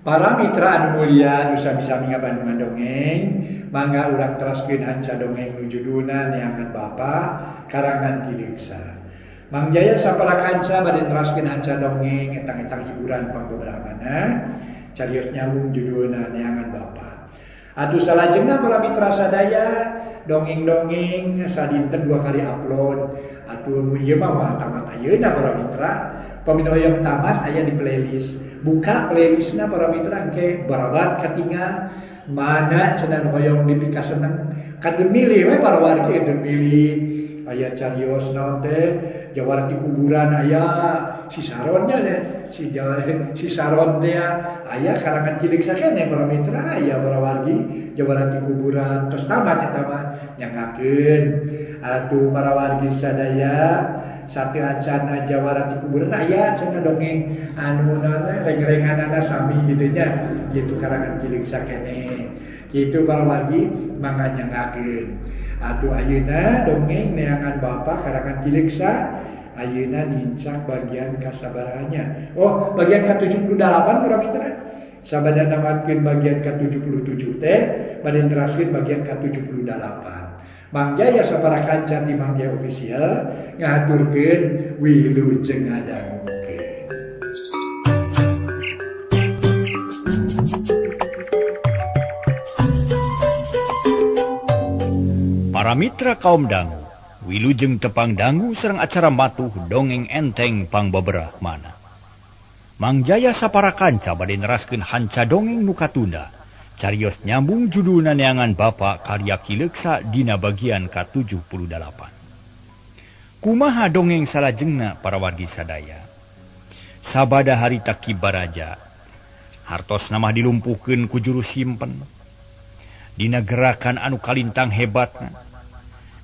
Para mitra anu mulia nu sami-sami ngabandungan dongeng, mangga urang teraskeun hanca dongeng nu judulna Neangan Bapa karangan Ki Leuksa. Mang Jaya sapara kanca bade neraskeun hanca dongeng etang-etang hiburan pangbeberapana, carios nyambung judulna Neangan Bapa. Atuh salajengna para mitra sadaya dongeng-dongeng sadinten 2 kali upload. Atuh nu ieu mah moal tamat ayeuna para mitra. Pami hoyong tamat aya di playlist. Buka playlistna para mitra engke barabat katingal mana cenah nu hoyong dipikaseneng. Kantun milih we para wargi kantun milih. Aya carios naon teh jawara ti kuburan aya si saronnya si jawa si saron teh aya karangan Ki Leuksa keneh para mitra aya para wargi jawara ti kuburan tos tamat eta mah nyanggakeun atuh para wargi sadaya sateu acana jawara ti kuburan aya cenah dongeng anu reng-renganana sami kitu nya kitu karangan Ki Leuksa keneh kitu para wargi mangga nyanggakeun. Atuh ayeuna dongeng Neangan Bapa karangan Ki Leuksa ayeuna nincak bagian kasabarahannya. Oh, bagian ka-78 para mitra. Sabada namatkeun bagian ka-77 teh bade neraskeun bagian ka-78. Mang Jaya sapara kanca ti Mang Jaya Official ngahaturkeun wilujeng ngadangukeun. Para mitra kaum dangu, wilujeng tepang dangu sareng acara matuh dongeng enteng pangbeberah mana. Mang Jaya sapara kanca bade neraskeun hanca dongeng nu katunda. Carios nyambung judulna Neangan Bapa karya Ki Leuksa dina bagian ka-78. Kumaha dongeng salajengna para wargi sadaya? Sabada harita Ki Baraja, hartosna mah dilumpuhkeun ku juru simpen. Dina gerakan anu kalintang hebatna,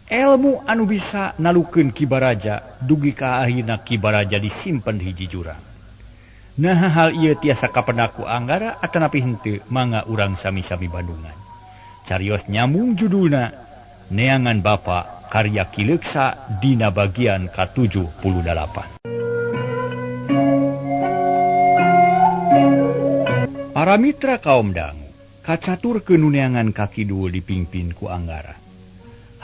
elmu anu bisa nalukeun Ki Baraja dugi ka akhirna Ki Baraja disimpen hiji jurang. Nah hal ieu tiasa kapendaku Anggara atanapi henteu mangga urang sami-sami bandungan. Carios nyambung judulna Neangan Bapa karya Ki Leuksa dina bagian ka-78. Para mitra kaum dangu, kacatur kenuneangan kaki dul dipimpin ku Anggara.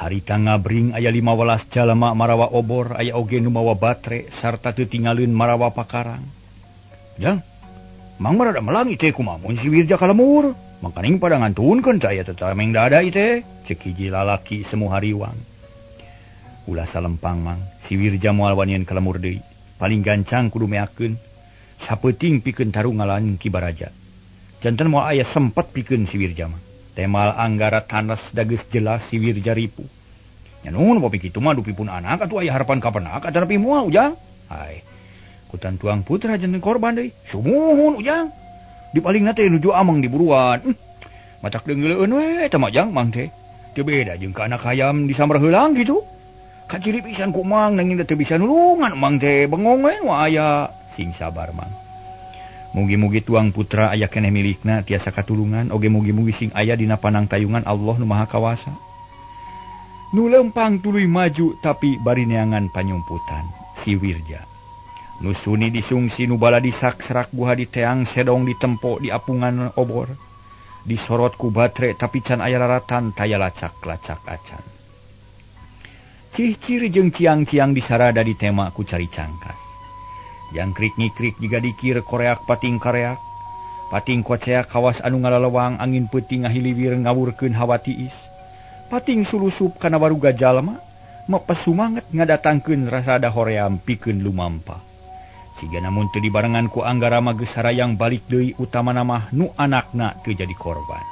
Harita ngabring aya 15 jalma marawa obor, aya oge nu mawa batre sarta teu tinggalin marawa pakarang. Jang, mang marada melangi teh kumaha mun si Wirja kalemur? Mangkaning pada ngantunkeun teh aya teh tameng dada ieu teh, ceuk hiji lalaki semu hariwang. Ulah salempang mang, si Wirja moal wanian kalemur deui. Paling gancang kudu meakeun. Sapeuting pikeun tarung ngalahan Ki Baraja. Janten moal aya sempet pikeun si Wirja mah. Temal Anggara tanas dageus jelas si Wirja ripuh. Nya nuhun popi kitu mah dupi pun anak atuh aya harapan kapenak atanapi moal ujang. Hai. Kutan tuang putra janten korban deui. Sumuhun ujang. Di palingna teh nuju ameng diburuan. Matak deunggeuleun we eta mah jang mang teh. Teu beda jeung ka anak hayam disambar heulang kitu. Kaciri pisan ku mang nanging teu bisa nulungan mang teh bengong we nu aya. Sing sabar mang. Mugi-mugi tuang putra aya keneh milikna tiasa katulungan oge mugi-mugi sing aya dina panangtayungan Allah nu Maha Kawasa. Nu lempang tuluy maju tapi bari neangan panyumputan si Wirja. Nu suni disungsi nu bala disak serak buha diteang sedong ditempo di apungan obor. Disorot ku batre tapi can aya laratan taya lacak-lacak acan. Cih-cir jeung ciang-ciang disarada ditema ku cari cangkas. Jangkrik ngikrik jiga dikir koreak pating kareak. Pating koceak kawas anu ngalalewang angin peuting ngahiliwir ngawurkeun hawa tiis. Pating sulusup kana waruga jalma mepes sumanget ngadatangkeun rasada hoream pikeun lumampa. Siga namun teu dibarengan ku Anggara mah geus sarayang balik deui utamana mah nu anakna teu jadi korban.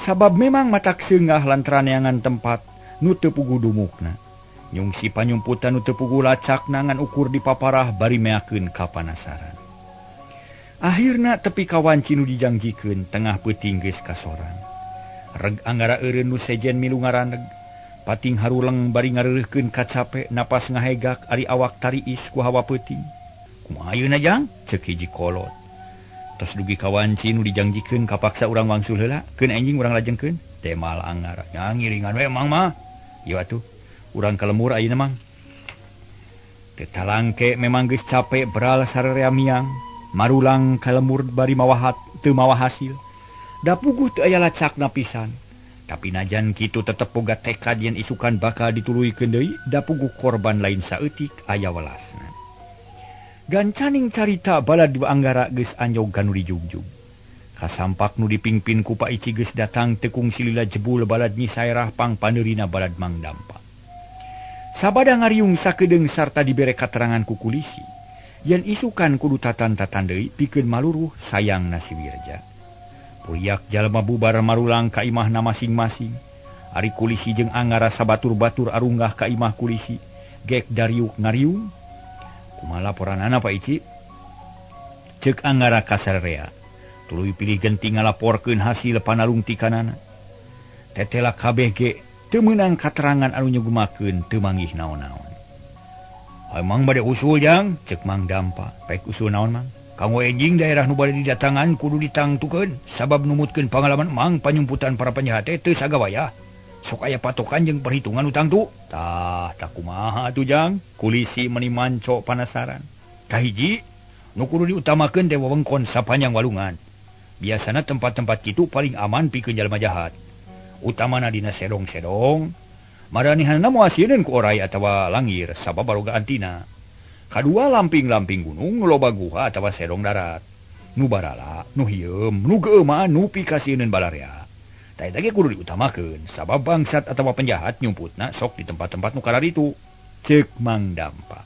Sabab memang matak seungah lantaran neangan tempat nu teu puguh dumukna. Nyungsi panyumputan nu teu puguh lacakna ngan ukur dipaparah bari meakeun kapanasaran. Akhirna tepi ka wanci nu dijangjikeun tengah peuting geus kasorang. Reg Anggara eureun nu sejen milu ngaraneg. Pating haruleng bari ngareureurkeun kacape napas ngahegak ari awak tariis ku hawa peuting. Kumaha ayeuna jang? Ceuk hiji kolot. Tos dugi ka wanci nu dijangjikeun kapaksa urang wangsul heula, keun anjing urang lajengkeun. Temal Anggara. Nya ngiringan we mang mah. Ieu atuh urang ka lemur ayeuna mang. Teu talangke memang geus cape beral sararea miang. Marulang ka lemur bari mawahat teu mawa hasil. Da puguh teu aya lacakna pisan. Tapi najan kitu tetep boga tekad yen isukan bakal dituluykeun deui, da puguh korban lain saeutik aya welasna. Gancaning carita balad Anggara geus anjog ka nu dijugjug. Kasampak nu dipingpin ku Pak Ici geus datang tekung silila jebul balad Nyi Saerah pangpaneurina balad Mang Dampa. Sabada ngariung sakedeung sarta dibere katerangan ku kulisi, yen isukan kudu tatan-tatan deui pikeun maluruh sayang si Wirja. Puriak jalma bubar marulang ka imahna masing-masing. Ari kulisi jeung Anggara sabatur-batur arunggah ka imah kulisi, gek dariuk ngariung. Kumaha laporanana Pak Ici? Ceuk Anggara kasarea. Tuluy pilih genti ngalaporkeun hasil panalungtikanana. Tetela kabeh ge teu meunang katerangan anu nyugumakeun teu manggih naon-naon. Emang bade usul jang, ceuk Mang Dampa. Pek usul naon Mang? Kanggo enjing daerah nu bade didatangan kudu ditangtukeun sabab numutkeun pangalaman Mang panyumputan para penjahat teh teu sagawayah. Sok aya patokan jeung perhitungan nu tangtu. Tah, tah kumaha atuh jang? Kulisi meuni manco panasaran. Kahiji nu kudu diutamakeun teh wewengkon sapanjang walungan. Biasana tempat-tempat kitu paling aman pikeun jalma jahat. Utamana dina sedong-sedong. Maranihanna moal sieun ku oray atawa langir sabab baroga antina. Kadua lamping-lamping gunung loba guha atawa sedong darat. Nu barala, nu hieum, nu geueuman, nu pikasieun balarea. Tah eta ge kudu diutamakeun sabab bangsat atawa penjahat nyumputna sok di tempat-tempat nu kararitu. Ceuk Mang Dampa.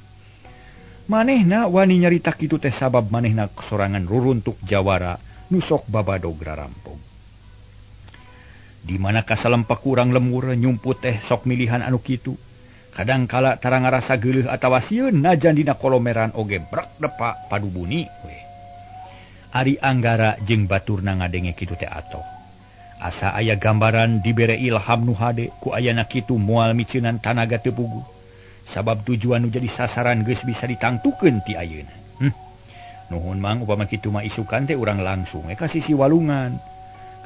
Manehna wani nyarita kitu teh sabab manehna sorangan ruruntuk jawara nu sok babadog rarampog. Di mana kasalempak urang lemur nyumput teh sok milihan anu kitu. Kadangkala tara ngarasa geuleuh atawa sieun najan dina kolomeran oge brek depak padubuni we. Ari Anggara jeung baturna ngadenge kitu teh atoh. Asa aya gambaran dibere ilham nu hade ku ayana kitu moal miceunan tanaga teu puguh. Sabab tujuan nu jadi sasaran geus bisa ditangtukeun ti ayeuna. Nuhun Mang, upama kitu mah isukan teh urang langsung we ka sisi walungan.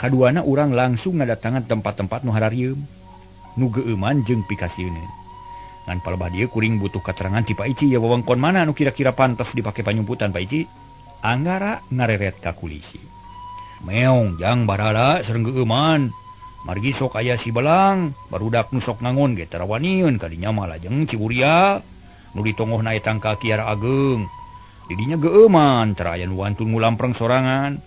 Kaduana urang langsung ngadatangan tempat-tempat nu hararieum, nu geueuman jeung pikasieun. Ngan palebah dieu kuring butuh katerangan ti Pak Ici ya wewengkon mana nu kira-kira pantas dipake panyumputan Pak Ici. Anggara ngareret ka kulisi. Meong jang barala sareng geueuman. Margi sok aya si Belang, barudak nu sok ngangon ge tara waniun kadinya mah lajeng Ciburia nu ditongohna eta tangkal Kiara Ageng. Didinya geueuman tara aya nu wantun ngulampreng sorangan.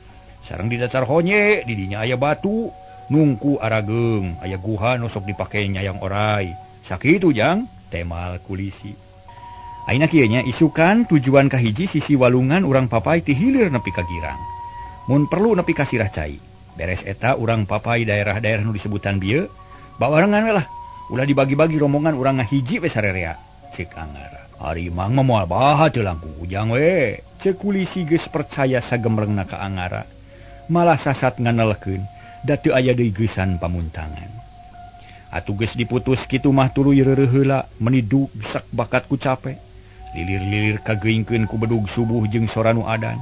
Sareng di datar honye didinya aya batu nungku arageng, aya guha nu sok dipake nyayang oray. Sakitu jang temal kulisi. Aina kieu nya isukan tujuan kahiji sisi walungan urang papai ti hilir nepi ka girang. Mun perlu nepi ka sirah cai. Beres eta urang papai daerah-daerah nu disebutan bieu, bawarengan we lah. Ulah dibagi-bagi rombongan urang ngahiji we sarerea. Ceuk Anggara. Ari Mang mah moal baha teu langkung ujang we. Ceuk kulisi geus percaya sagemrengna ka Anggara. Malah sasat nganelkeun da teu aya deui geusan pamuntangan. Atuh geus diputus kitu mah tuluy reureuh heula meuni dugsak bakat ku cape. Lilir-lilir kageingkeun ku bedug subuh jeung sora nu adan.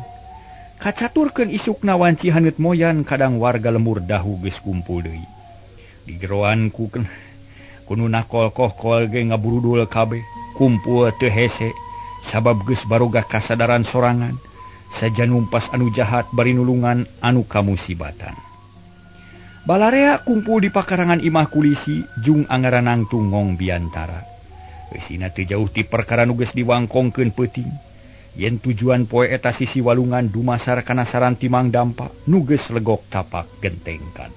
Kacaturkeun isukna wanci haneut moyan kadang warga lemur dahu geus kumpul deui. Di jeroan ku kunu nakol kohkol ge ngaburudul kabeh, kumpul teu hese sabab geus baroga kasadaran sorangan. Saja numpas anu jahat bari nulungan anu kamusibatan. Balarea kumpul di pakarangan imah kulisi jung Anggara nangtung ngong biantara. Eusina teu jauh ti perkara nu geus diwangkongkeun peuting. Yen tujuan poe eta sisi walungan dumasar kana saran ti Mang Dampa nu geus legok tapak gentengkan.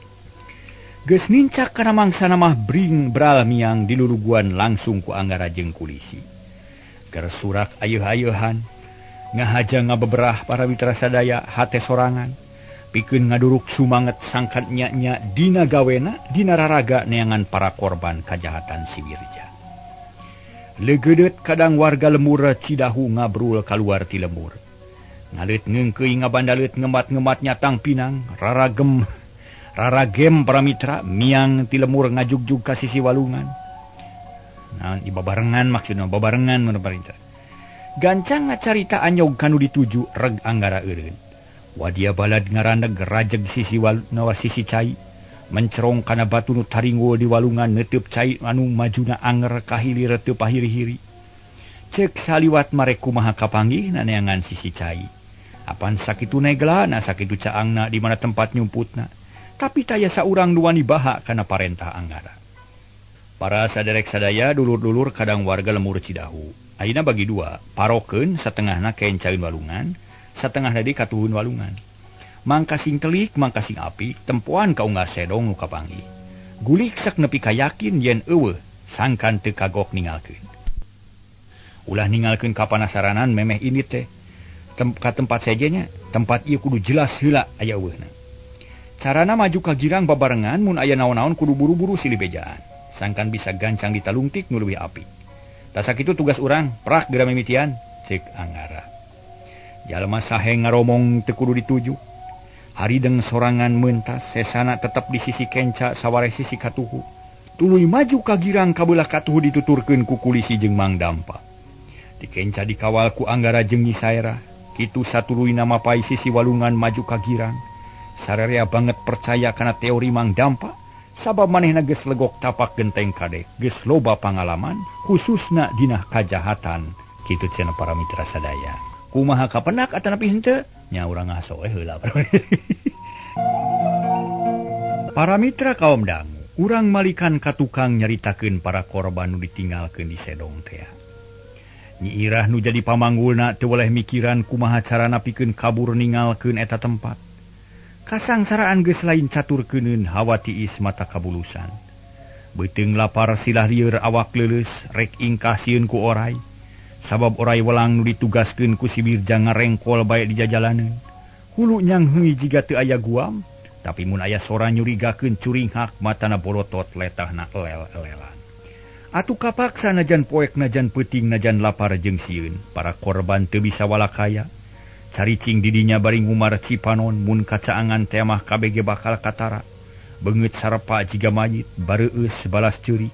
Geus nincak kana mangsana mah bring bral miang diluluguan langsung ku Anggara jeung kulisi. Keur surak ayeuh-ayeuhan ngahaja ngabeberah para mitra sadaya hate sorangan. Pikeun ngaduruk sumanget sangkan nya-nya dina gawena dina raraga neangan para korban kajahatan si Wirja. Leugeudeut kadang warga lemur Cidahu ngabrul kaluar ti lemur. Ngaleut ngeungkeuy ngabandaleut ngemat-ngemat nyatang pinang raragem raragem para mitra miang ti lemur ngajugjug ka sisi walungan. Naon ibabarengan maksudna babarengan mun parita. Gancang ngacarita anyog kanu dituju reg Anggara eureun. Wadia balad ngaraneg rajeg sisi nawa sisi cai mencerong kana batu nu taringgul di walungan neteup cai anu majuna anger ka hilir teu pahiri-hiri. Ceuk saliwat marek kumaha kapanggih naneangan sisi cai. Apan sakitu neglana sakitu caangna di mana tempat nyumputna. Tapi taya saurang nu wani baha kana parentah Anggara. Para saderek sadaya dulur-dulur kadang warga lemur Cidahu. Ayeuna bagi dua, parokeun satengahna kencaeun walungan, satengahna deui katuhun walungan. Mangkasing telik, mangkasing apik, tempoan ka unggal sedong nu kapanggih. Gulik sak nepi ka yakin yen eueuh sangkan teu kagok ningalkeun. Ulah ningalkeun kapanasaranan memeh ini teh. Ka tempat sejenya, tempat ieu kudu jelas heula aya eueuhna. Carana maju ka girang babarengan mun aya naon-naon kudu buru-buru silih bejaan. Sangkan bisa gancang ditalungtik nu leuwih apik. Tah sakitu tugas urang, prak geura mimitian, ceuk Anggara. Jalma sahe ngaromong teu kudu dituju. Harideng sorangan mentas, sesana tetep di sisi kenca saware sisi katuhu. Tuluy maju ka girang kabelah katuhu dituturkeun ku kulisi jeung Mang Dampa. Di kenca dikawal ku Anggara jeung Nyi Saerah. Kitu satuluyna mapai sisi walungan maju ka girang. Sararea banget percaya kana teori Mang Dampa, sabab manehna geus legok tapak genteng kadek, geus loba pangalaman khususna dina kajahatan. Kitu cenah para mitra sadaya. Kumaha kapenak atanapi henteu? Nya urang ngaso we heula. Para mitra kaum dangu, urang malikan ka tukang nyaritakeun para korban nu ditinggalkeun di sedong teh. Nyi Irah nu jadi pamanggulna teu weleh mikiran kumaha carana pikeun kabur ningalkeun eta tempat. Kasangsaraan geus lain caturkeuneun hawa tiis mata kabulusan. Beuteung lapar silah lieur awak leuleus rek ingkah sieun ku orai. Sabab orai welang nu ditugaskeun ku si Wirja ngarengkol bae di jajalaneun. Hulu nyangheui jiga teu aya guam, tapi mun aya sora nyurigakeun curinghak matana bolotot letahna elel-elelan. Atuh kapaksa najan poek najan peuting najan lapar jeung sieun, para korban teu bisa walakaya. Caricing didinya bari ngumar Cipanon mun kacaangan teh mah kabeh ge bakal katara. Beungeut sarepa jiga mayit bareueus balas ceurik.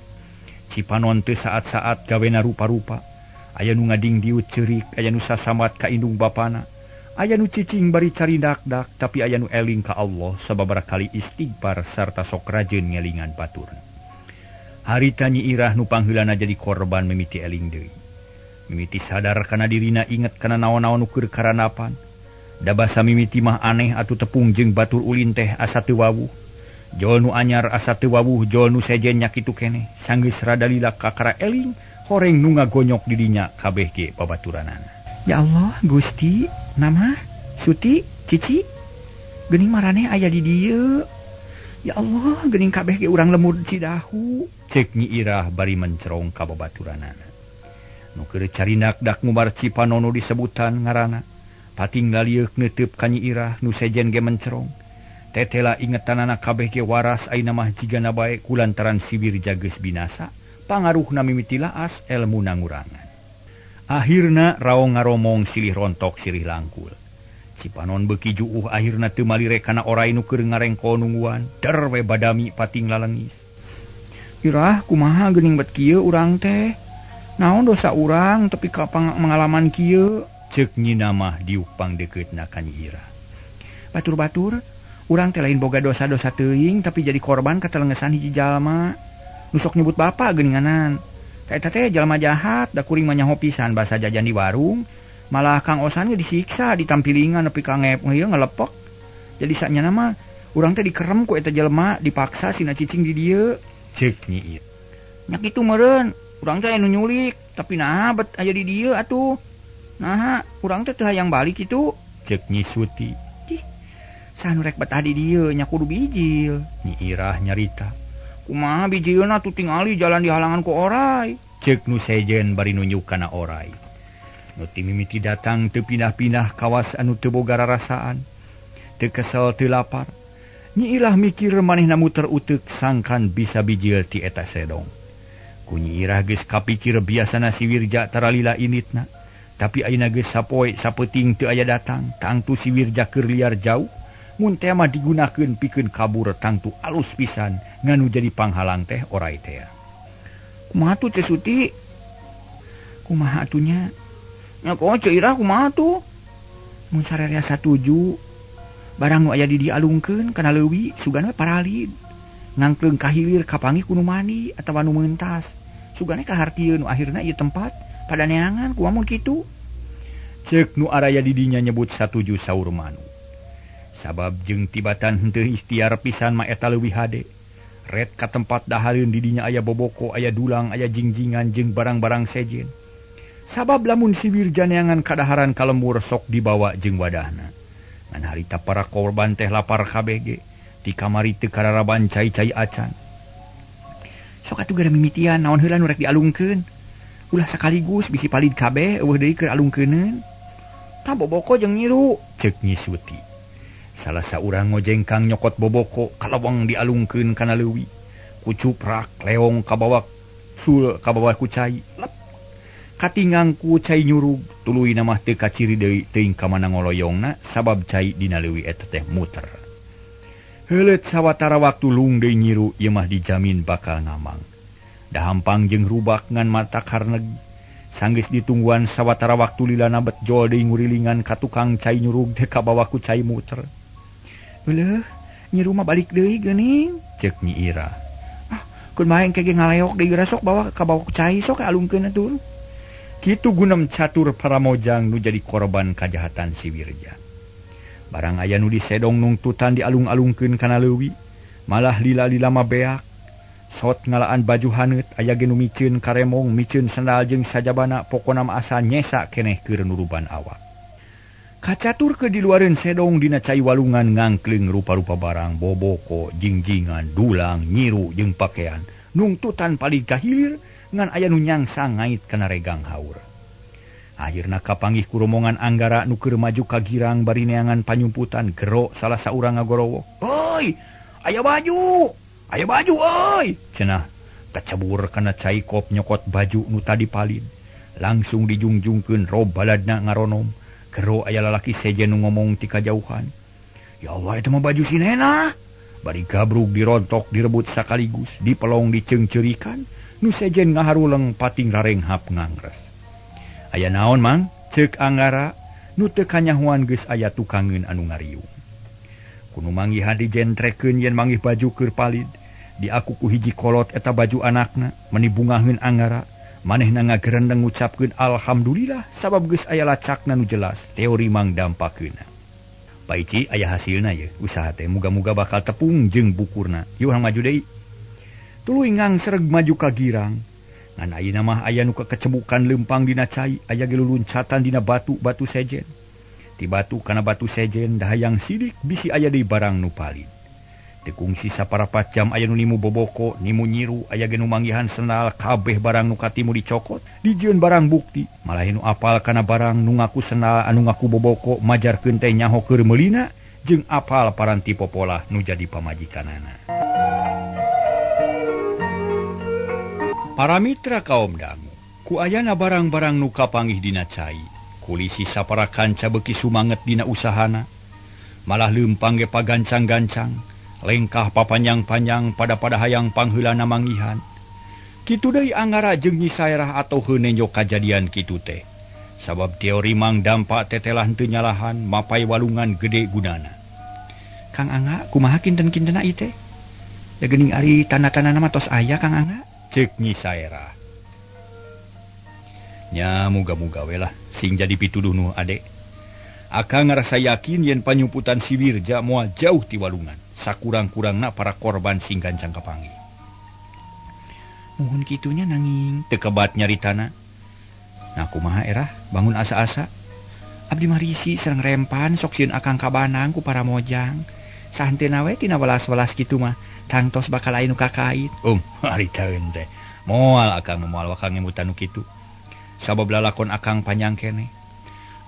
Cipanon teu saat-saat gawena rupa-rupa. Aya nu ngadingdiut ceurik, aya nu sasamat ka indung bapana. Aya nu cicing bari carindak-dak, tapi aya nu eling ka Allah sababaraha kali istighfar sarta sok rajin ngelingan batur. Harita Nyi Irah nu pangheulana jadi korban mimiti eling deui. Mimiti sadar kana dirina inget kana naon-naon nu keur karanapan. Da basa mimiti mah aneh atuh tepung jeung batur ulin teh asa teu wawuh. Jol nu anyar asa teu wawuh, jol nu sejen nya kitu keneh. Sanggeus rada lila kakara eling, horeng nu ngagonyok di dinya kabeh ge babaturanana. Ya Allah, Gusti, nama Suti, Cici, geuning maraneh aya di dieu. Ya Allah, geuning kabeh ge urang lemur Cidahu. Ceuk Nyi Irah bari mencerong ka babaturanana. Nu keur carinak dak ngumar Cipanon nu disebutan ngaranna. Pating lalieuk neuteub ka Nyi Irah nu sejen ge mencerong. Tetela ingetanana kabeh ge waras ayeuna mah jigana bae kulantaran si Wirja geus binasa. Pangaruhna mimiti laas elmuna ngurangan. Akhirna raong ngaromong silih rontok silih langkul. Cipanon beuki juuh akhirna teu malire kana orai nu keur ngarengkol nungguan. Der we badami pating lalengis. Irah kumaha geuning bet kieu urang teh? Naon dosa urang tepi ka pengalaman kieu? Ceuk nyina mah diuk pangdeukeutna ka Nyi Irah. Batur-batur urang teh lain boga dosa-dosa teuing tapi jadi korban katelengesan hiji jalma. Nu sok nyebut bapak geuninganan. Ka eta teh jalma jahat da kuring mah nyaho pisan basa jajan di warung. Malah Kang Osan ge disiksa ditampilingan nepi ka ngep ieu ngelepek. Jadi sanyana mah urang teh dikerem ku eta jelema dipaksa sina cicing di dieu. Ceuk Nyi Irah. Nya kitu meureun, urang teh anu nyulik tapi naha bet aya di dieu atuh. Naha urang teh teu hayang balik kitu. Ceuk Nyi Suti. Cih, saha nu rek betah di dieu nya kudu bijil. Nyi Irah nyarita. Kumaha bijilna tuh tingali jalan dihalangan ku orai. Ceuk nu sejen bari nunjuk kana orai. Nu ti mimiti datang teu pindah-pindah kawas anu teu boga rarasaan. Teu kesel teu lapar. Nyi Irah mikir manehna muter uteuk sangkan bisa bijil ti eta sedong. Ku Nyi Irah geus kapikir biasana si Wirja taralila initna. Tapi ayeuna geus sapoe sapeuting teu aya datang, tangtu si Wirja keur liar jauh. Mun teh mah digunakeun pikeun kabur tangtu alus pisan nganu jadi panghalang teh orai teh. Kumaha tuh Ceu Suti? Kumaha atuh nya? Nya koe Ceu Irah kumaha tuh? Mun sararea satuju barang nu aya di dialungkeun kana leuwi sugan we paralid. Ngangkleung ka hilir kapanggih ku nu mandi atawa nu meuntas. Sugane kahartieun nu akhirna ieu tempat pada neangan kumaha mun kitu. Ceuk nu araya di dinya nyebut satuju saur manu. Sabab jeung tibatan henteu ikhtiar pisan mah eta leuwih hade. Ret ka tempat dahareun di dinya aya boboko, aya dulang, aya jingjingan jeung barang-barang sejen. Sabab lamun si Wirja neangan kadaharan ka lembur sok dibawa jeung wadahna. Ngan harita para korban teh lapar kabeh ge, ti kamari teu kararaban cai-cai acan. Sok atuh gara mimitian naon heula nu rek dialungkeun. Ulah sakaligus bisi palid kabeh eueuh deui keur alungkeuneun. Tah boboko jeung nyiru, ceuk Nyi Suti. Salah saurang ngojengkang nyokot boboko kalawang dialungkeun kana leuwi. Kucuprak leong kabawa sul kabawa ku cai. Lep. Katingang ku cai nyurug tuluy mah teu kaciri deui teuing ka mana ngoloyongna sabab cai dina leuwi eta teh muter. Heuleut sawatara waktu lung deui nyiru ieu mah dijamin bakal ngamang. Dahampang jeung rubak ngan mata karneg. Sanggeus ditungguan sawatara waktu lilana bet jol deui ngurilingan ka tukang cai nyurug teh kabawa ku cai muter. Euleuh, nyiru mah balik deui geuning, ceuk Nyi Ira. Ah, keun bae engke ge ngaleok deui geura sok bawa kabawa ku cai sok alungkeun atuh. Kitu gunem catur paramojang nu jadi korban kajahatan si Wirja. Barang aya nu disedong nungtutan dialung-alungkeun kana leuwi, malah lila-lila mah beak. Sot ngalaan baju haneut aya ge nu miceun karemong, miceun sendal jeung sajabana, pokona mah asa nyesa keneh keur nuruban awak. Kacatur ke diluareun sedong dina cai walungan ngangkleung rupa-rupa barang, boboko, jingjingan, dulang, nyiru jeung pakean. Nungtutan palih ka hilir ngan aya nu nyangsang ngait kana regang haur. Akhirna kapanggih ku rombongan Anggara nu keur maju ka girang bari neangan panyumputan gero salah saurang ngagorowok. "Oi, aya baju! Aya baju oi!" Cenah kacebur kana cai kop nyokot baju nu tadi palid. Langsung dijungjungkeun rob baladna ngaronom. Gero aya lalaki sejen nu ngomong ti kajauhan. "Ya Allah, eta mah baju si Nena." Bari gabrug dirontok direbut sakaligus, dipelong diceungceurikan. Nu sejen ngaharuleng pating rarenghap ngangres. Aya naon mang? Ceuk Anggara nu teu kanyahoan geus aya tukangeun anu ngariung. Kuno manggihan dijentrekeun yen manggih baju keur palid. Diaku ku hiji kolot eta baju anakna, meni bungaheun Anggara. Manehna ngagerendeng ngucapkeun alhamdulillah sabab geus aya lacakna nu jelas, teori mang dampakeunna. Paici aya hasilna ye, usaha teh muga-muga bakal tepung jeung bukurna. Yeuh urang maju deui. Tuluy ngangsereg maju ka girang. Ngan ayeuna mah aya nu kekecebukan leumpang dina cai, aya ge luluncatan dina batu-batu sejen. Ti batu kana batu sejen dahayang sidik bisi aya deui barang nu palid. Teu kungsi saparapat jam aya nu nimu boboko, nimu nyiru, aya ge nu manggihan sendal, kabeh barang nu katimu dicokot, dijieun barang bukti. Malah nu apal kana barang nu ngaku sendal anu ngaku boboko majarkeun teh nyaho keur meulina jeung apal paranti popolah nu jadi pamajikanana. Para mitra kaum dangu, ku ayana barang-barang nu kapanggih dina cai, kulisi sapara kanca beuki sumanget dina usahana, malah leumpang ge pagancang-gancang, lengkah papanjang-panjang pada-pada hayang pangheulana manggihan. Kitu deui Anggara jeung Nyi Saerah atau heunenjo kajadian kitu teh. Sabab teori mang dampak tetelah henteu nyalahan mapai walungan gede gunana. Kang Angga, kumaha kinten-kintena ieu teh? Da geuning ari tanda-tandana mah tos aya Kang Angga? Ceuk Nyi Saerah. Nya muga-muga we lah sing jadi pituduh nu ade. Akang ngarasa yakin yen panyumputan si Wirja moal jauh ti walungan. Sakurang-kurangna para korban sing gancang kapanggih. Muhun kitunya nanging teu kebat nyaritana. Nah kumaha erah bangun asa-asa. Abdi mah risi sareng rempan sok sieun akang kabanang ku para mojang. Sahanteuna we tina welas-welas kitu mah tangtos bakal aya nu kakait. Ari taeun teh. Moal akang moal wakang ngemutan nu kitu. Sabab lalakon akang panjang keneh.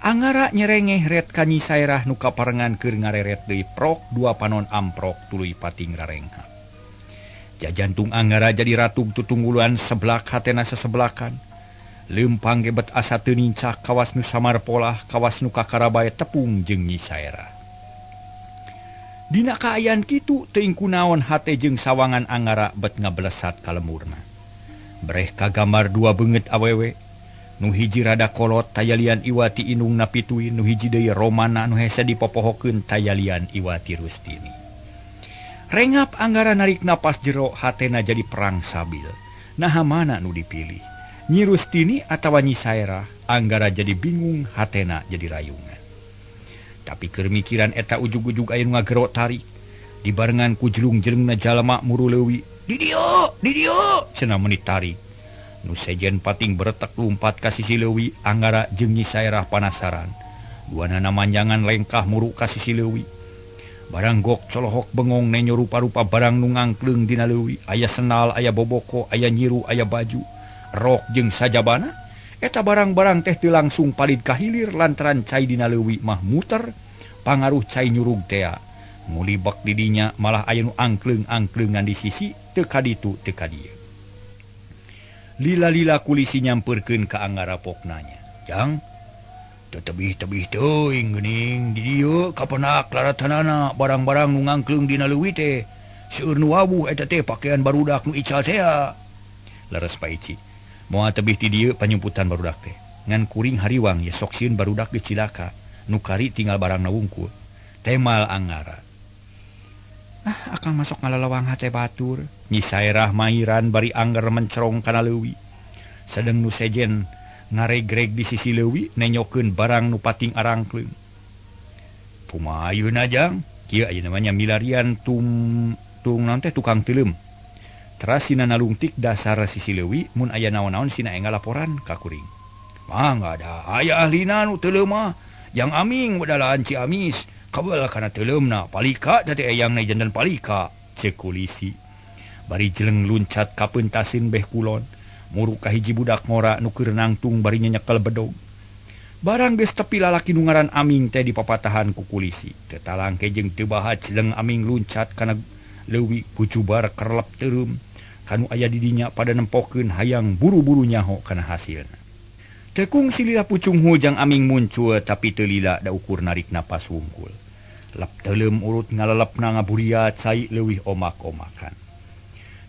Anggara nyerengeh ret ka Nyi Saerah nu kaparengan keur ngareret deui prok dua panon amprok tuluy pating rarenghap. Jajantung Anggara jadi ratug tutunggulan seblak hatena seseblakan. Leumpang gebet asa teu nincak kawas nu samar polah kawas nu kakarabae tepung jeung Nyi Saerah. Dina kaayaan kitu teuing kunaon hate jeung sawangan Anggara bet ngablesat ka lemurna. Breh kagambar dua beungeut awewe. Nu hiji rada kolot tayalian iwati inungna pituin, nu hiji deui romana nu hese dipopohokeun tayalian iwati Rustini. Rengap Anggara narik napas jero hatena jadi perang sabil. Naha mana nu dipilih? Nyi Rustini atawa Nyi Saerah Anggara jadi bingung hatena jadi rayungan. Tapi keur mikiran eta ujug-ujug aya nu ngagero tarik dibarengan ku jelung-jelungna jalma muru leuwi. Di dieu, di dieu cenah meuni tarik. Nu sejen pating beretek lumpat ka sisi leuwi Anggara jeung Nyi Saerah panasaran. Duanana manjangan lengkah muru ka sisi leuwi. Barang gok colohok bengong nenyo rupa-rupa barang nu ngangkleung dina leuwi. Aya senal, aya boboko, aya nyiru, aya baju, rok jeung sajabana. Eta barang-barang teh teu langsung palid ka hilir lantaran cai dina leuwi mah muter pangaruh cai nyurug tea. Mulibek di dinya malah aya nu angkleung-angkleungan di sisi teu ka ditu teu ka dieu. Lila-lila kulisi nyamperkeun ka Anggara poknanya. Jang, teu tebih-tebih teuing geuning di dieu kapenak laratanana barang-barang nu ngangkleung dina leuwi teh. Seueur nu wawuh eta teh pakaian barudak nu ical tea. Leres Pak Ici. Moal tebih ti dieu panyumputan barudak teh. Ngan kuring hariwang ye sok sieun barudak geus cilaka. Nu kari tinggal barangna wungkul. Temal Anggara. Ah, akang masuk ngalalawang hate batur. Nyi Saerah mairan bari angger mencerong kana leuwi. Sedeng nu sejen ngaregreg di sisi leuwi nenyokeun barang nu pating arangkleung. Kumaha ayeuna jang? Kieu ayeuna mah nya milarian tung tung naon teh tukang teuleum. Teras sina nalungtik dasar sisi leuwi mun aya naon-naon sina enggal laporan ka kuring. Mangga da aya ahlina nu teuleum mah. Jang Aming wadalaan Ciamis. Kabel kana teuleumna palika teh eyang na janten palika ceuk kulisi. Bari jeleng luncat ka peuntasin beh kulon muru ka hiji budak ngora nu keur nangtung bari nyekel bedog. Barang geus tepi lalaki nu ngaran Aming teh dipapatahan ku kulisi. Teu talangke jeung teu baha jeleng Aming luncat kana leuwi pucubar kerlep teureum kanu aya di dinya pada nempokeun hayang buru-buru nyaho kana hasilna. Tekung silila pucung hujang Aming muncul tapi teu lila da ukur narik napas wungkul. Lep teuleum urut ngalelepna ngaburiat cai leuwih omak-omakan.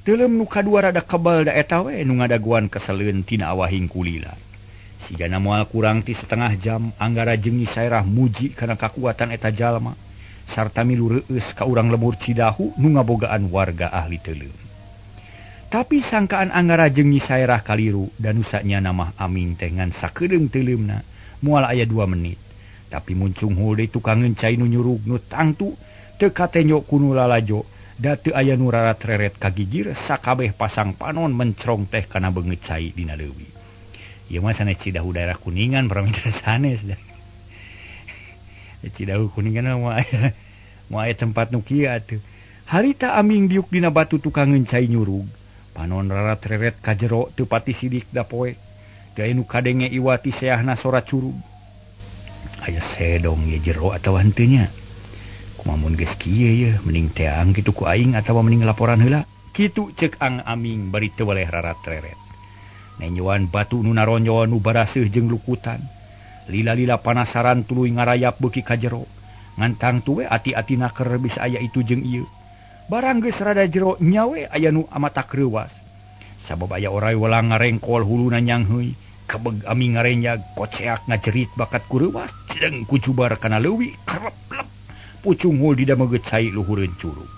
Teuleum nu kadua rada kebal da eta we nu ngadaguan keseleun tina awahing kulila. Sigana moal kurang ti setengah jam Anggara jeung Nyi Saerah muji kana kakuatan eta jalma sarta milu reueus ka urang lembur Cidahu nu ngabogaan warga ahli teuleum. Tapi sangkaan Anggara jeung Nyi Saerah kaliru dan nusanya namah Aming teh ngan sakedeung teuleumna moal aya 2 menit. Tapi muncung deui tukangeun cai nu nyurug nu tangtu teu katenyo ku nu lalajo da teu aya nu rarat-reret kagigir sakabeh pasang panon mencerong teh kana beungeut cai dina leuwi. Ieu mah sanes Cidahu daerah Kuningan paramitra sanes da. Cidahu Kuningan mah moal aya tempat nu kieu atuh. Harita Aming diuk dina batu tukangeun cai nyurug. Panon rarat-reret ka jero teu pati sidik da poe. Teu aya nu kadenge iwati seahna sora curug. Aya sedong ye jero atawa henteu nya. Kumaha mun geus kieu ye mending teang kitu ku aing atawa mending laporan heula. Kitu ceuk Ang Aming bari teu weleh rarat-reret. Nenyoan batu nu naronjo nu baraseuh jeung lukutan. Lila-lila panasaran tuluy ngarayap beuki ka jero. Ngantang tuwe ati-ati naker bisa aya itu jeung ieu. Barang geus rada jero nyawe aya nu amatak reuwas. Sabab aya oray welang ngarengkol huluna nyangheui, kebeg Aming ngarenjag koceak ngajerit bakat ku reuwas, jeleng ku jubar kana leuwi kerep-lep. Pucunghul di damegeut cai luhureun curug.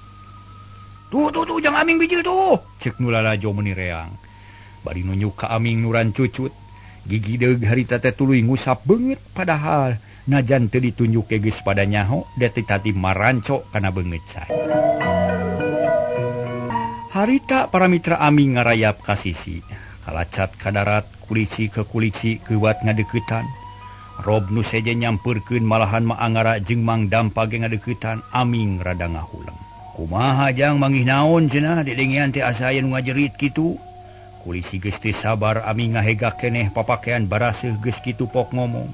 Tuh tuh tuh jang Aming bijil tuh, ceuk nu lalajo meuni reang. Bari nunjuk ka Aming nuran cucut. Gigi deug harita teh tuluy ngusap beungeut padahal najan teu ditunjuk ge geus pada nyaho da teu tadi maranco kana beungeut cai. Harita para mitra Aming ngarayap ka sisi, kalacat ka darat, kulisi ke kulisi keuwat ngadeuketan. Rob nu sejen nyampeurkeun malahan ma Anggara jeung Mang Dampa ge ngadeuketan, Aming rada ngahuleng. Kumaha jang mangih naon cenah didengean teh asa aya nu ngajerit kitu. Kulisi geus teu sabar Aming ngahegak keneh papakean baraseuh geus kitu pok ngomong.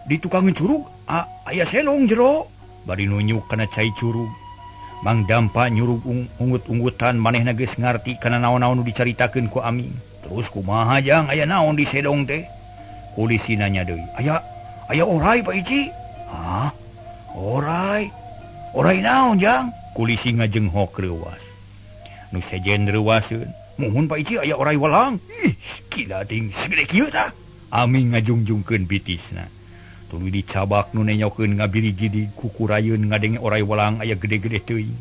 Di tukangeun curug aya selong jero, bari nunjuk kana cai curug. Mang Dampa nyurug ungut-ungutan manehna geus ngarti kana naon-naon nu dicaritakeun ku Aming. Terus kumaha jang aya naon di sedong teh? Polisi nanya deui. Aya aya orai Pak Ici. Hah? Orai? Orai naon jang? Kulisi ngajenghok reuwas. Nu sejen reuwaseun. Muhun Pak Ici aya orai walang. Ih, gila ting segede kieu tah. Aming ngajungjungkeun bitisna. Tuluy dicabak nu nenyokeun ngabiri-gidi kukurayeun ngadenge orai walang aya gede-gede teuing.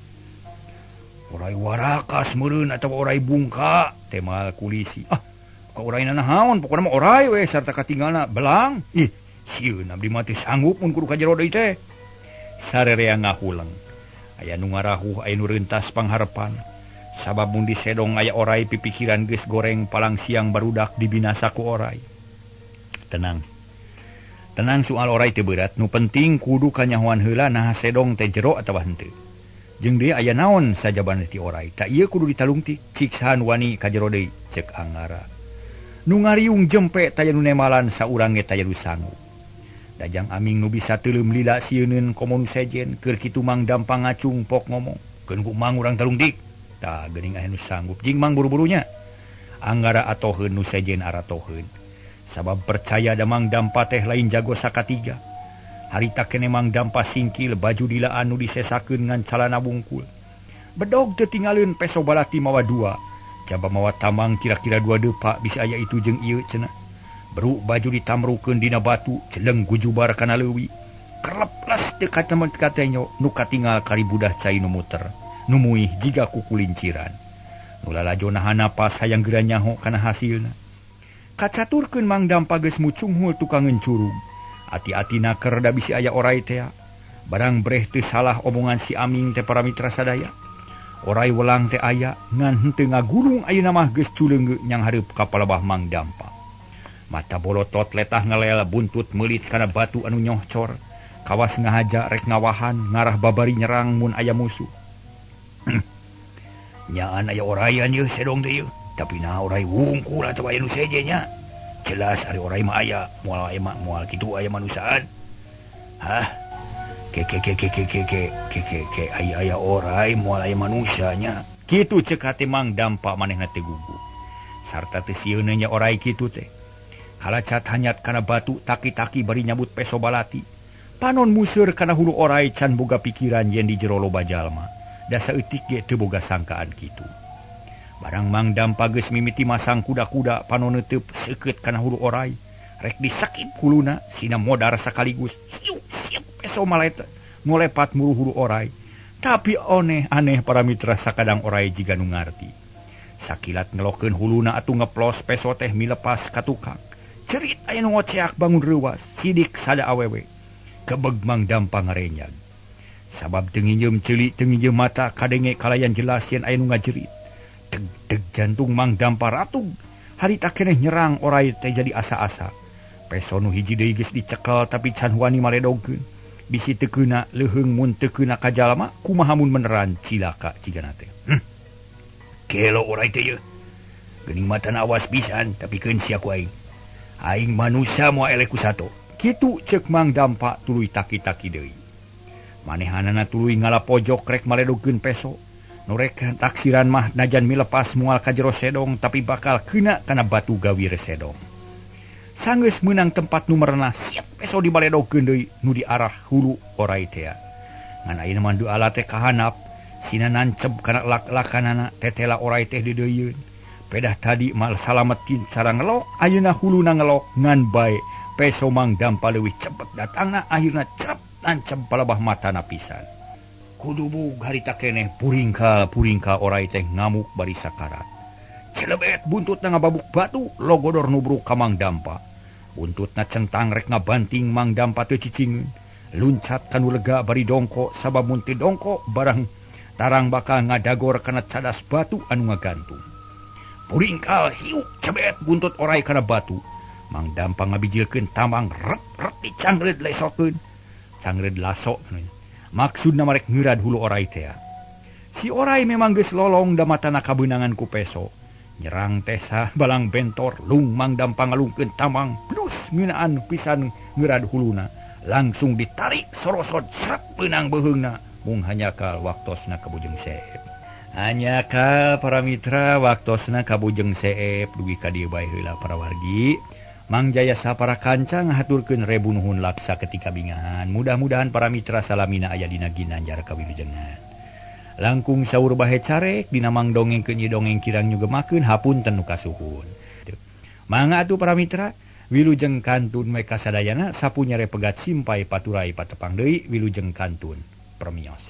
Orai warakas meureun atawa orai bungka temal kulisi. Ah, Ka orai naon pokona mah orai we sarta katinggalna belang. Ih, sieun abdi mah teu sanggup mun kudu ka jero deui teh. Sarerea ngahuleng. Aya nu ngarahuh, aya nu rentas pangharepan. Sabab mun disedong aya orai pipikiran geus goreng palang siang barudak dibinasa ku orai. Tenang. Tenang soal orai teu berat, nu penting kudu kanyahoan heula naha sedong teh jero atawa henteu. Jeung deui aya naon sajabana ti orai. Tak ieu kudu ditalungtik, cik saha nu wani ka jero deui, ceuk Anggara. Nu ngariung jempe taya nu nemalan saurang ge taya nu sanggup. Dajang Aming nu bisa teuleum lila sieuneun komo nu sejen, keur kitu Mang Dampa ngacung pok ngomong. Keun ku Mang urang talungtik. Tah geuning aya nu sanggup jeung Mang buru-burunya. Anggara atoheun nu sejen aratoheun. Sabab percaya da Mang Dampa teh lain jago sakatiga. Harita kene Mang Dampa singkil baju dilaan nu disesakeun ngan calana bungkul. Bedog teu tinggalin peso balati mawa dua. Jaba mawa tamang kira-kira dua depa bisa aya itu jeung ieu cenah. Beruk baju ditamrukeun dina batu, celeng gujubar kana leuwi. Kerleples teu katemen katenyo nu katingal karibudah cai nu muter. Nu muih jiga kukulinciran. Nu lalajo nahan napas hayang geura nyaho kana hasilna. Kacaturkeun Mang Dampa geus mucunghul tukangeun curug. Ati-atina keur da bisi aya orai tea. Barang breh teu salah omongan si Aming teh para mitra sadaya. Orai welang teh aya ngan henteu ngagulung ayeuna mah geus culeunggeuk nyang hareup ka palebah Mang Dampa. Mata bolotot letah ngelel buntut meulit kana batu anu nyohcor. Kawas ngahaja rek ngawahan ngarah babari nyerang mun aya musuh. Nyaan aya orayan yeuh sedong teh yeuh. Tapi nah orai wungkul atawa aya nu seje nya. Jelas ari orai mah aya, moal aya mah moal kitu aya manusaan. Hah? Ke ke ke ke ke ke ke ke ke ke aya aya orai moal aya manusanya. Kitu ceuk hate Mang Dampa manehna teu gugup. Sarta teu sieun nya orai kitu teh. Kalacat hanyat kana batu taki-taki bari nyabut peso balati. Panon museur kana hulu orai can boga pikiran yen di jero loba jalma. Da saeutik ge teu boga sangkaan kitu. Barang Mang Dampa geus mimiti masang kuda-kuda panon neuteub seukeut kana hulu orai. Rek disakip huluna sina modar sakaligus. Siuk siuk peso malet ngolepat muru hulu orai. Tapi oneh aneh para mitra sakadang orai jiga nu ngarti. Sakilat ngelokeun huluna atuh ngeplos peso teh milepas ka tukang. Cerit aya nu ngoceak bangun reuwas, sidik sada awewe. Kebeg Mang Dampa ngarenyag. Sabab teu nginjeum ceuli teu nginjeum mata kadenge kalayan jelas yen aya nu ngajerit. Deg-deg jantung Mang Dampa ratug. Harita keneh nyerang orai teh jadi asa-asa. Peso nu hiji deui geus dicekel tapi can wani maledogkeun. Bisi teu keuna leuheung mun teu keuna ka jalma kumaha mun meneran cilaka cigana teh. Kelo orai teh yeuh. Geuning matana awas pisan tapi keun sia ku aing. Aing manusia moal eleh ku sato. Kitu ceuk Mang Dampa tuluy taki-taki deui. Manehanana tuluy ngala pojok rek maledogkeun peso. Nu rek taksiran mah najan milepas moal ka jero sedong tapi bakal keuna kana batu gawir sedong. Sanggeus meunang tempat nu merenah siap peso dibaledogkeun deui nu diarah hulu orai tea. Ngan ayeuna mah du ala teh kahanap sina nancep kana lak-lakanana tetela orai teh dideuyeun. Pedah tadi mal salametin cara ngelok ayeuna huluna ngelok ngan bae peso Mang Dampa leuwih cepet datangna akhirna cerep nancep palebah matana pisan. Kudu bug harita keneh puringka orai teh ngamuk bari sakarat. Celebet buntutna ngababuk batu logodor nubruk ka Mang Dampa. Buntutna centang rek ngabanting Mang Dampa teu cicingeun. Luncat kanu lega bari dongko sabab mun teu dongko barang tarang bakal ngadagor kana cadas batu anu ngagantung. Puringkal hiuk cebet buntut orai kana batu. Mang Dampa ngabijilkeun tamang rep-rep dicangreud lesokeun. Cangreud lasok. Maksudna marek ngeurad hulu orai tea. Si orai memang geus lolong da matana kabeunangan ku peso. Nyerang teh balang bentor lung Mang Dampa ngalungkeun tamang plus ngeunaan pisan ngeurad huluna. Langsung ditarik sorosot srep beunang beuheungna mung hanyakal waktosna kabujeng seep. Hanya ka para mitra waktosna kabujeng seep dugi ka dieu bae heula para wargi. Mang Jaya sapara kanca ngahaturkeun rebu nuhun laksa ketika bingahan. Mudah-mudahan para mitra salamina aya dina ginanjar kawilujengan. Langkung saur bahe carek dina mang dongengkeun ieu dongeng kirang nyugemakeun hapunten nu kasuhun. Mangga atuh para mitra wilujeng kantun we kasadayana sapu nyare pegat simpai paturai patepang deui wilujeng kantun permios.